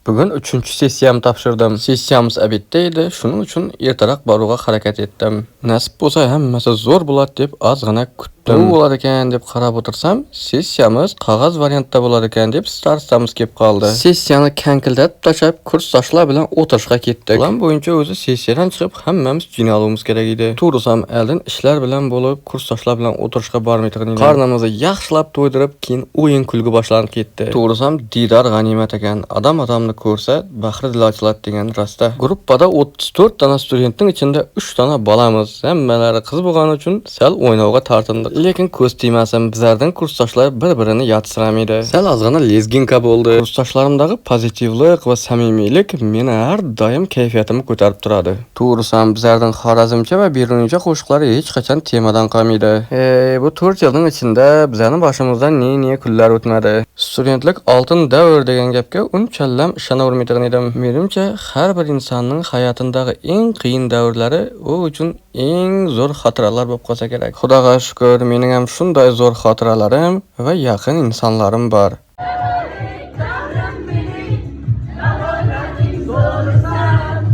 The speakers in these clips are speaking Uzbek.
Bugun 3-sessiyamni topshirdim. Sessiyamiz обед da edi, shuning uchun ertaroq boruvga harakat etdim. Nasib bo'lsa, hammasi zo'r bo'ladi deb ozgina kutdim. Bu bo'ladi ekan deb qarab o'tirsam, sessiyamiz qog'oz variantda bo'ladi ekan deb starostamiz kelib qoldi. Sessiyani kankildatib tashlab, kursdoshlar bilan o'tirishga ketdik. Plan bo'yicha o'zi sessiyadan chiqib hammamiz jiynaluvimiz kerak edi. To'g'risam, oldin ishlar bilan bo'lib, kursdoshlar bilan o'tirishga bormaydigan edim. Qornimizni yaxshilab to'ydirib, keyin o'yin kulgi boshlanib ketdi. To'g'risam, diydor g'animat ekan. Odam odamni ko'rsa, bahri dili ochiladi degan rosta. Gruppada 34 dona studentning ichida 3 dona bolamiz. Hammalari qiz bo'lgani uchun sal o'ynovga tortindik. Lekin ko'z tegmasin, bizlardan kursdoshlar bir-birini yotsiramaydi. Sal ozgina lezginka bo'ldi. Kursdoshlarimdagi pozitivlik va samimiylik meni har doim kayfiyatimni ko'tarib turadi. To'g'risam, bizlarning Xorazmcha va Beruniycha qo'shiqlari hech qachon temadan qolmaydi. Ey, bu 4 yilning ichida bizlarning boshimizdan ne-ne kunlar o'tmadi. Studentlik oltin davr degan gapga unchallam ishonavermaydigan edim. Menimcha, har bir insonning hayotidagi eng qiyin davrlari u uchun eng zo'r xotiralar bo'lib qolsa kerak. Xudoga shukr, mening ham shunday zo'r xotiralarim va yaqin insonlarim bor. Tanrım beni dağlara zorsan,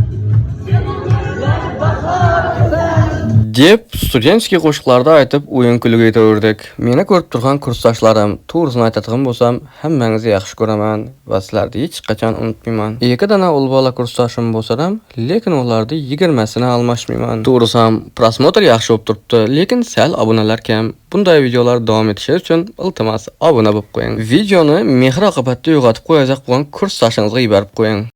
Yıllar baharsan. Deb студенческий qo'shiqlarni aytib, o'yin kulgi etaverdik. Meni ko'rib turgan kursdoshlarim, to'g'risini aytadigan bo'lsam, hammangizni yaxshi ko'raman va sizlarni hech qachon unutmayman. 2 dona ul bola kursdoshim bo'lsa ham, lekin ularni 20sini almashmayman. To'g'risam, просмотр yaxshi bo'lib turibdi, lekin sal obunalar kam. Bunday videolar davom etishi uchun iltimos obuna bo'lib qo'ying. Videoni mehr oqibatda yo'qotib qo'yajak bo'lgan kursdoshingizga yuborib qo'ying.